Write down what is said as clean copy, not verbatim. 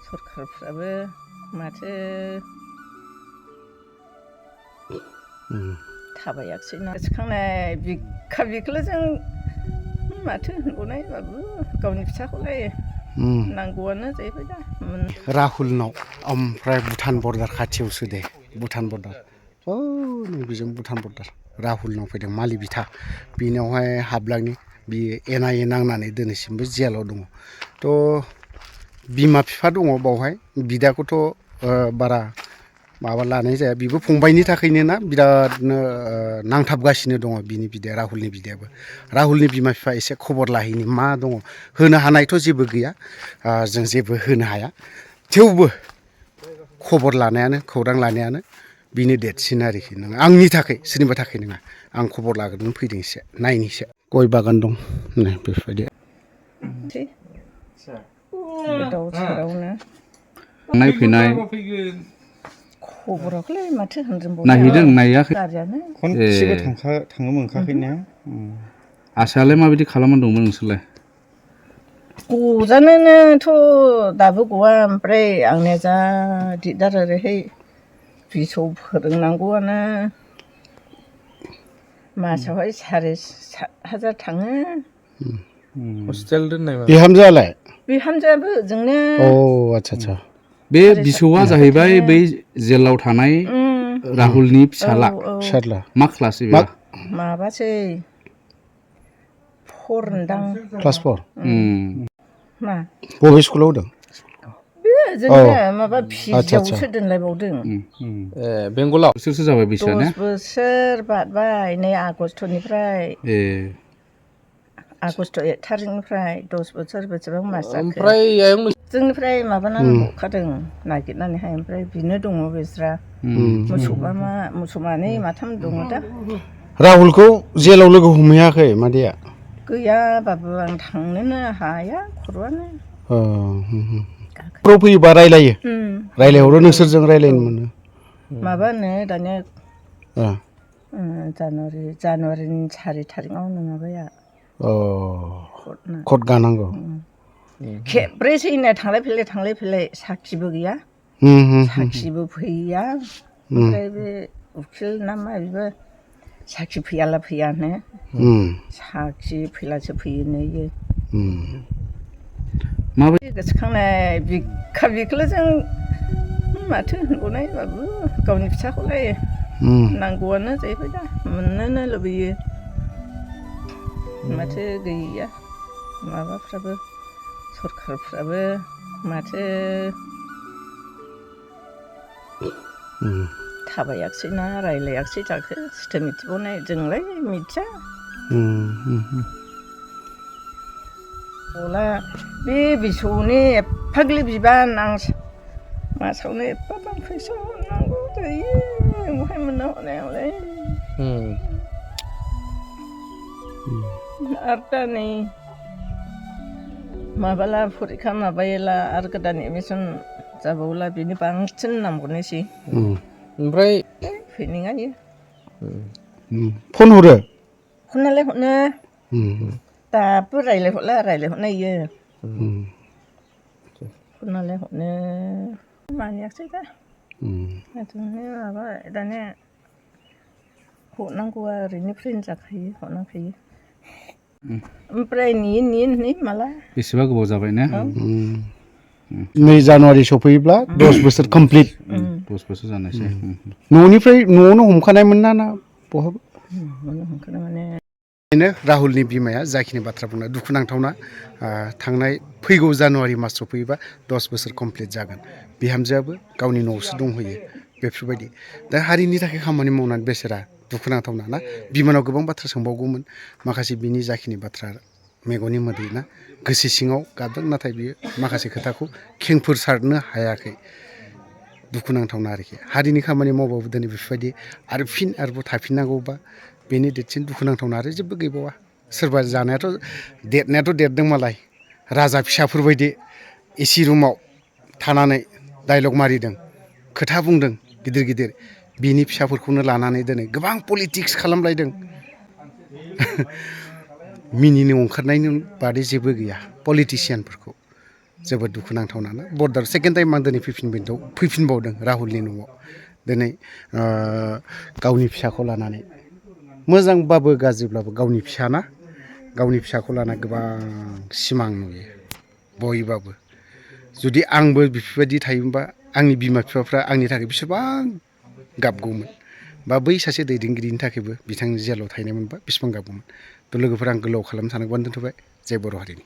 सरखारफ्राबो माथो थाबायाखिसै ना सिखांनाय बिखा बिखौल' जों माथो होनबावनाय बाबु गावनि फिसाखौलाय नांगौआनो जाहैबाय दा राहुलनाव ओमफ्राय भुटान बर्डार खाथियावसो दे भुटान बर्डार बेजों भुटान बर्डार राहुलनाव फैदों मालि बिथा बिनावहाय हाबलांनि बियो एना नांनानै दिनैसिमबो जेलाव दङ थ' बिमा बिफा दङ बावहाय बिदाखौथ' बारा माबा लानाय जाया बिबो फंबायनि थाखायनो ना बिरादनो नांथाबगासिनो दङ बिनि बिदाया राहुलनि बिदायाबो राहुलनि बिमा बिफा एसे खबर लाहैनि मा दङ होनो हानायथ' जेबो गैया जों जेबो होनो हाया थेवबो खबर लानायानो खौरां लानायानो बिनो देरसिन आरोखि नोङो आंनि थाखाय सोरनिबा थाखाय नङा आं खबर लाग्रोनो फैदों एसे नायनोसो गय बागान दं नै बेफोरबायदि गोदाव सोरावनो नायफैनाय खबराखौलाय माथो होनजोबबावनो नायहैदों नायाखै गारियानो खनसेबो थांनो मोनखाखै ने आसायालाय माबायदि खालामना दंमोन नोंसोरलाय गजानोनोथ' दाबो गवा ओमफ्राय आंनिया जा दिगदार ओरैहाय फिसौ फोरोंनांगौआनो मासावहाय 7,500 थाङो हस्टेल दोननाय बिहामजोआलाय बिहामजोआबो जोंनो आदसा बे बिसौआ जाहैबाय बै जेलाव थानाय राहुलनि फिसाला फिसाला मा क्लास एबा माबासै 4 होनदां क्लास 4 मा बबे स्कुलाव होदों बे जोंनो माबा फिजियावसो दोनलायबावदों बेंगलाव बिसोरसो जाबाय बैसोआ ने 10 बोसोर बारबाय नै आगस्टनिफ्राय आगस्ट 1 थारिखनिफ्राय 10 बोसोर बेसेबां मास जाखो ओमफ्राय जोंनिफ्राय माबानानै हरखादों नागिरनानैहाय ओमफ्राय बिनो दङ बिस्रा मोसौ मानै माथाम दङ दा राहुलखौ जेलाव लोगो हमहैयाखै मादैया गैया बाबु आं थांनोनो हाया खर'आनो खर'आव फैयोबा रायलायो रायलायहरो नोंसोरजों रायलायनो मोनो माबानो दानिया जानुवारिनि 4 थारिखआवनो माबाया कट गानांगौ खेब्रैसैनो थांलाय फैलाय साखिबो गैया साखिबो फैया ओमफ्राय बे उखिल ना मा बेबो साखि फैयाला फैयानो साखि फैलासो फैयोनो इयो माबायदि गोसोखांनाय बिखा बिखौल' जों माथो होनबावनाय बाबु गावनि फिसाखौलाय नांगौआनो जाहैबाय दा मोननोनो लुबैयो माथो गैया माबाफ्राबो सरखारफ्राबो माथो थाबायाखिसै ना रायलायाखिसै जाखो सिथो मिथिबावनाय जोंलाय मिथिया बे बिसौनि एफाग्लि बिबान आं मासावनो एफाबां फैसा हरनांगौ जायो बहाय मोननो हरनायावलाय आरो दा नै माबाला फरिखा माबायोला आरो गोदान एडमिसन जाबावला बिनि बांसिन नांबावनोसै ओमफ्राय फैनाङायो फन हरो फनालाय हरनो दाबो रायलायहरनाय इयो फनालाय हरनो मानियाखिसै दा माबा दानिया हरनांगौआ ओरैनो फ्रेन्ड जाखायो हरनांखायो ओमफ्राय नेयो माला बेसेबा गोबाव जाबाय ने 2 जानुवारि सफैयोब्ला 10 बोसोर कमप्लिट 10 बोसोर जानोसै न'आवनो हमखानायमोन ना बहाबा न'आवनो हमखानाय माने बेनो राहुलनि बिमाया जाखिनि बाथ्रा बुंना दुखुनांथावना थांनाय फैगौ जानुवारि मास सफैयोबा 10 बोसोर कमप्लिट जागोन बिहामजोआबो गावनि न'आवसो दंहैयो बेफोरबायदि दा हारिनि थाखाय खामानि मावनानै बेसोरा दुखुनांथावना ना बिमानाव गोबां बाथ्रा सोंबावगौमोन माखासे बिनि जाखिनि बाथ्रा मेगननि मोदै ना गोसो सिङाव गाबदों नाथाय बियो माखासे खोथाखौ खेंफोर सारनो हायाखै दुखुनांथावना आरोखि हारिनि खामानि मावबाबो दिनै बेफोरबायदि आरो आरोबाव थाफिननांगौबा बेनि देरसिन दुखुनांथावना आरो जेबो गैबावा सोरबा देरनायाथ' देरदों मालाय राजा फिसाफोरबायदि एसि रुमाव थानानै डाइलग मारिदों खोथा बुंदों गिदिर बिनि फिसाफोरखौनो लानानै दिनै गोबां पलिटिक्स खालामलायदों मिनिनो ओंखारनायनि बादै जेबो गैया पलिटिसियानफोरखौ जोबोद दुखुनांथावना ना बर्डार सेकेन्ड टाइम आं दिनै फैफिनबावदों राहुलनि न'आव दिनै गावनि फिसाखौ लानानै मोजांबाबो गाज्रिब्लाबो गावनि फिसाना गावनि फिसाखौ लाना गोबां सिमां नुयो बयबाबो जुदि आंबो बेफोरबायदि थायोमोनबा आंनि बिमा बिफाफ्रा आंनि थाखाय बेसेबां गाबगौमोन बा बै सासे दैदेनगिरिनि थाखायबो बिथांनि जेलाव थाहैनाय मोनबा बेसेबां गाबगौमोन थ' लोगोफोर आं गोलाव खालामनो सानोबा दोनथ'बाय जय बर' हारिनि